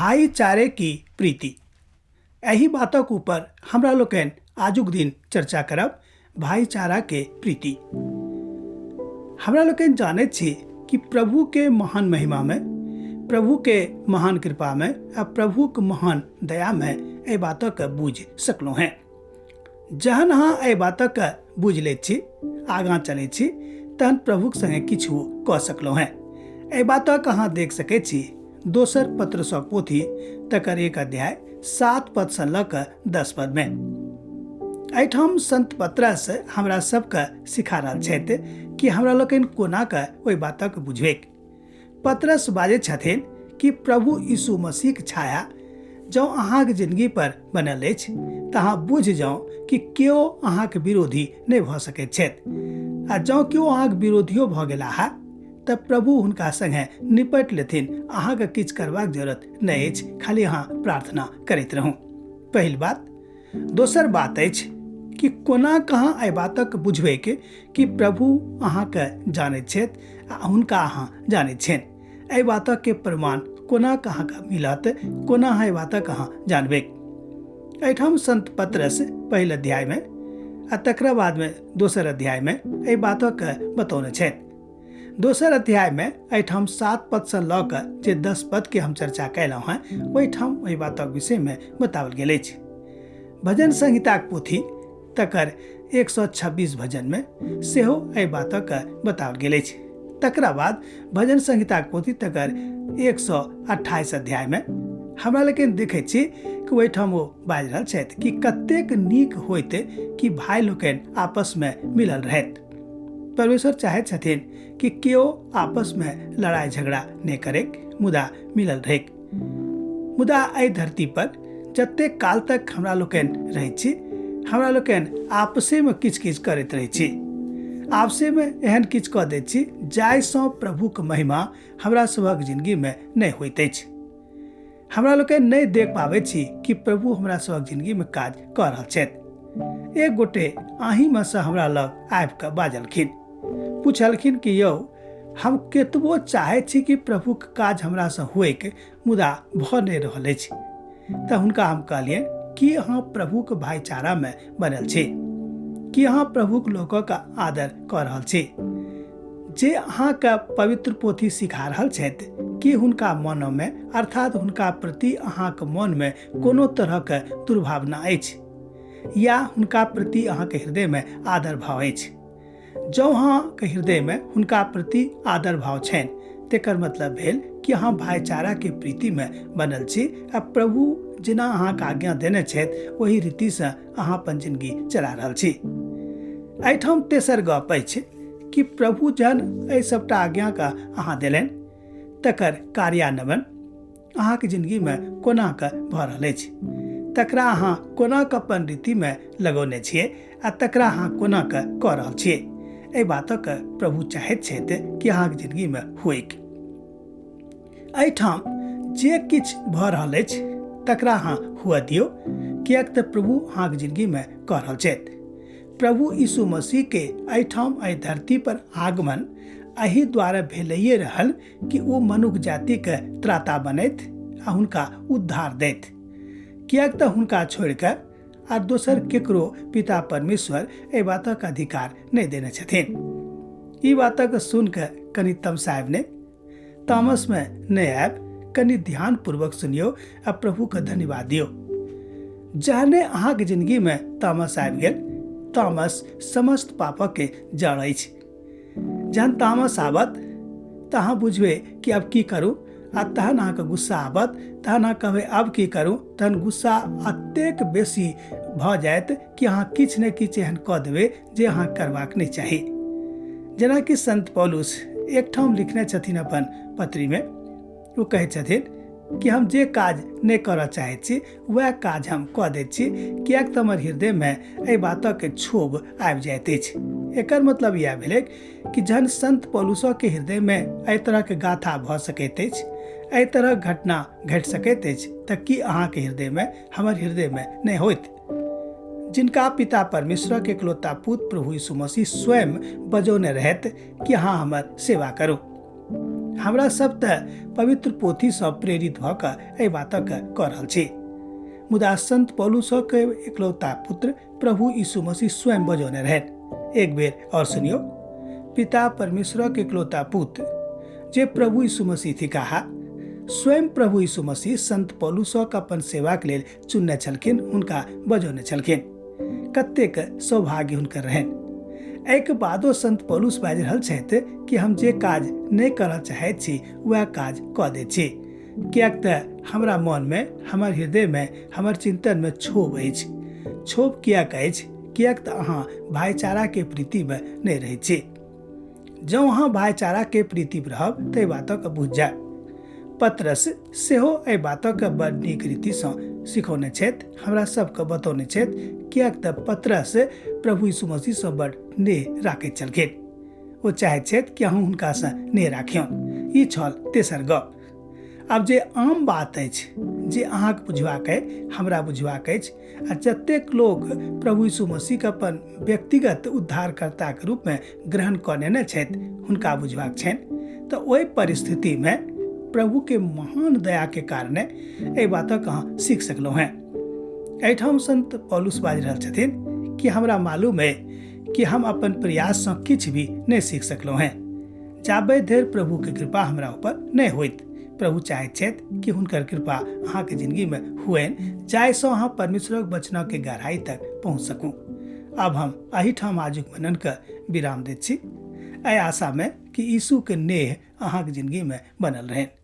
भाईचारे की प्रीति। एहि बातक ऊपर हमरा लोकनि आजुक दिन चर्चा करब, भाईचारा के प्रीति। हमरा लोकनि जानैत छी कि प्रभु के महान महिमा में, प्रभु के महान कृपा में आ प्रभु के महान दया में एहि बातक बुझि सकलहुँ हेँ। जहन अहाँ एहि बातक बुझि लैत छी, आगाँ चलैत छी, तहन प्रभुक संगे किछु कऽ सकलहुँ हेँ। एहि बातक अहाँ देख सकैत छी दोसर पत्रसँ पोथी तकर 1 अध्याय 7 पदसँ लऽ कऽ 10 पदमे। एहिठाम संत पत्रस हमरा सबके सिखा रहल छथि कि हमरा लोकनि कोना कऽ ओहि बातक बुझबैक। पतरस बाजै छथिन कि प्रभु यीशु मसीहक छाया जँ अहाँक जिंदगी पर बनल अछि तऽ अहाँ बुझि जाउ कि केओ अहाँक विरोधी नहि भऽ सकैत छथि, आ जँ केओ अहाँक विरोधियो भऽ गेलाह तऽ प्रभु हुनका संगे निपटि लेथिन। अहाँके किछु करबाक जरूरत नहि अछि, खाली अहाँ प्रार्थना करैत रहू। पहिल बात। दोसर बात अछि कि कोना कहाँ एहि बातक बुझबैक कि प्रभु अहाँके जानैत छथि आ हुनका अहाँ जानैत छियनि। एहि बातक के प्रमाण कोना कहाँके मिलत, कोना अहाँ एहि बातक अहाँ जानबैक। एहिठाम संत पतरस पहिल अध्यायमे आ तकरा बादमे दोसर अध्यायमे एहि बातक बतौने छथि। दोसर अध्यायमे एहिठाम 7 पदसँ लऽ कऽ जे 10 पदके हम चर्चा कयलहुँ हेँ, ओहिठाम ओहि बातक विषयमे बताओल गेल अछि। भजन संहिताक पोथी तकर 126 भजनमे सेहो एहि बातक बताओल गेल अछि। तकरा बाद भजन संहिताक पोथी तकर 128 अध्यायमे हमरा लोकनि देखै छी कि ओहिठाम ओ बाजि रहल छथि कि कतेक नीक होइत कि भाइ लोकनि आपसमे मिलल रहैत। परमेश्वर चाहैत छथिन कि केओ आपसमे लड़ाइ झगड़ा नहि करैक, मुदा मिलल रहैक। मुदा एहि धरती पर जतेक काल तक हमरा लोकनि रहै छी, हमरा लोकनि आपसेमे किछु किछु करैत रहै छी, आपसेमे एहन किछु कऽ दैत छी जाहिसँ प्रभुक महिमा हमरा सभक जिंदगीमे नहि होइत अछि। हमरा लोकनि नहि देख पाबै छी कि प्रभु हमरा सभक जिंदगीमे काज कऽ रहल छथि। एक गोटे अहीँमे सँ हमरा लग आबि कऽ बाजलखिन, पुछलखिन कि यौ, हम केतबो चाहै छी कि प्रभुक काज हमरासँ होइक, मुदा भऽ नहि रहल अछि। तऽ हुनका हम कहलियनि कि अहाँ प्रभुक भाईचारामे बनल छी, कि अहाँ प्रभुक लोकक आदर कऽ रहल छी? जे अहाँके पवित्र पोथी सिखा रहल छथि, कि हुनका मनमे अर्थात हुनका प्रति अहाँके मनमे कोनो तरहके दुर्भावना अछि या हुनका प्रति अहाँके हृदयमे आदर भाव अछि? जँ अहाँके हृदयमे हुनका प्रति आदर भाव छनि, तेकर मतलब भेल कि अहाँ भाईचाराके प्रीतिमे बनल छी आ प्रभु जेना अहाँके आज्ञा देने छथि ओही रीतिसँ अहाँ अपन जिंदगी चला रहल छी। एहिठाम तेसर गप अछि कि प्रभु जहन एहि सबटा आज्ञाके अहाँ देलनि तकर कार्यान्वयन अहाँके जिंदगीमे कोना कऽ भऽ रहल अछि, तकरा अहाँ कोना कऽ अपन रीतिमे लगौने छियै आ तकरा अहाँ कोना कऽ कऽ रहल छियै, एहि बातक प्रभु चाहैत छथि कि अहाँके जिंदगीमे होइक। एहिठाम जे किछु भऽ रहल अछि तकरा अहाँ हुअ दियौ, किएक तऽ प्रभु अहाँके जिंदगीमे कऽ रहल छथि। प्रभु यीशु मसीह के एहिठाम एहि धरती पर आगमन एहि द्वारा भेलैये रहल कि ओ मनुख जातिके त्राता बनैत आ हुनका उद्धार दैत, किएक तऽ हुनका छोड़िकऽ आ दोसर केकरो पिता परमेश्वर एहि बातक अधिकार नहि देने छथिन। ई बातक सुनि कऽ कनि तमसायब नहि, तामसमे नहि आयब, कनि ध्यानपूर्वक सुनियौ आ प्रभुके धन्यवाद दियौ। जहने अहाँके जिंदगीमे तामस आबि गेल, तामस समस्त पापके जड़ अछि। जहन तामस आबत तऽ अहाँ बुझबै कि अब की करू, आ तहन अहाँके गुस्सा आबत, तहन अहाँ कहबै अब की करू, तहन गुस्सा अतेक बेसी भऽ जायत कि अहाँ किछु ने किछु एहन कऽ देबै जे अहाँ करबाक नहि चाही। जेनाकि संत पौलुस एकठाम लिखने छथिन अपन पत्रीमे, ओ कहै छथिन कि हम जे काज नहि करऽ चाहै छी वएह काज हम कऽ दैत छी, किएक तऽ हमर हृदयमे एहि बातक क्षोभ आबि जाइत अछि। एकर मतलब इएह भेलै कि जहन संत पौलुसके हृदयमे एहि तरहके गाथा भऽ सकैत अछि, एहि तरहक घटना घटि सकैत अछि, तऽ की अहाँके हृदयमे, हमर हृदयमे नहि होइत? जिनका पिता परमेश्वरक एकलौता पुत्र प्रभु यीशु मसीह स्वयं बजौने रहथि कि अहाँ हमर सेवा करू। हमरा सब तऽ पवित्र पोथीसँ प्रेरित भऽ कऽ एहि बातक कऽ रहल छी, मुदा संत पौलुसक एकलौता पुत्र प्रभु यीशु मसीह स्वयं बजौने रहनि। एक बेर और सुनियो, पिता परमेश्वरक एकलौता पुत्र जे प्रभु यीशु मसीह थिकाह, स्वयं प्रभु यीशु मसीह संत पौलुसक अपन सेवाक लेल चुनने छलखिन, हुनका बजौने छलखिन। कतेक सौभाग्य हुनकर रहनि। एहिके बादो संत पौलुस बाजि रहल छथि कि हम जे काज नहि करऽ चाहैत छी वएह काज कऽ दैत छी, किएक तऽ हमरा मनमे, हमर हृदयमे, हमर चिन्तनमे क्षोभ अछि। क्षोभ किएक अछि? किएक तऽ अहाँ भाईचाराके प्रीतिमे नहि रहैत छी। जँ अहाँ भाईचाराके प्रीतिमे रहब तऽ एहि बातक बुझि जायब। पतरस सेहो एहि बातक बड़ नीक रीतिसँ सिखौने छथि, हमरा सबके बतौने छथि, किएक तऽ पतरस प्रभु यीशु मसीहसँ बड़ नेह राखैत छलखिन। ओ चाहैत छथि कि अहूँ हुनकासँ नेह राखियौन। ई छल तेसर गप। आब जे आम बात अछि जे अहाँके बुझबाक अइ, हमरा बुझबाक अछि, आ जतेक लोक प्रभु यीशु मसीहके अपन व्यक्तिगत उद्धारकर्ताके रूपमे ग्रहण कऽ नेने छथि हुनका बुझबाक छनि, तऽ ओहि परिस्थितिमे प्रभुके महान दयाके कारणे एहि बातक अहाँ सीख सकलहुँ हेँ। एहिठाम संत पौलुस बाजि रहल छथिन कि हमरा मालूम अइ कि हम अपन प्रयाससँ किछु भी नहि सीख सकलहुँ हेँ जाबे धरि प्रभुके कृपा हमरा ऊपर नहि होइत। प्रभु चाहैत छथि कि हुनकर कृपा अहाँके जिंदगीमे हुअनि, जाहिसँ अहाँ परमेश्वरक वचनके गहराई तक पहुँच सकू। आब हम एहिठाम आजुक मननके विराम दैत छी, एहि आशामे कि यीशुके नेह अहाँके जिंदगीमे बनल रहनि।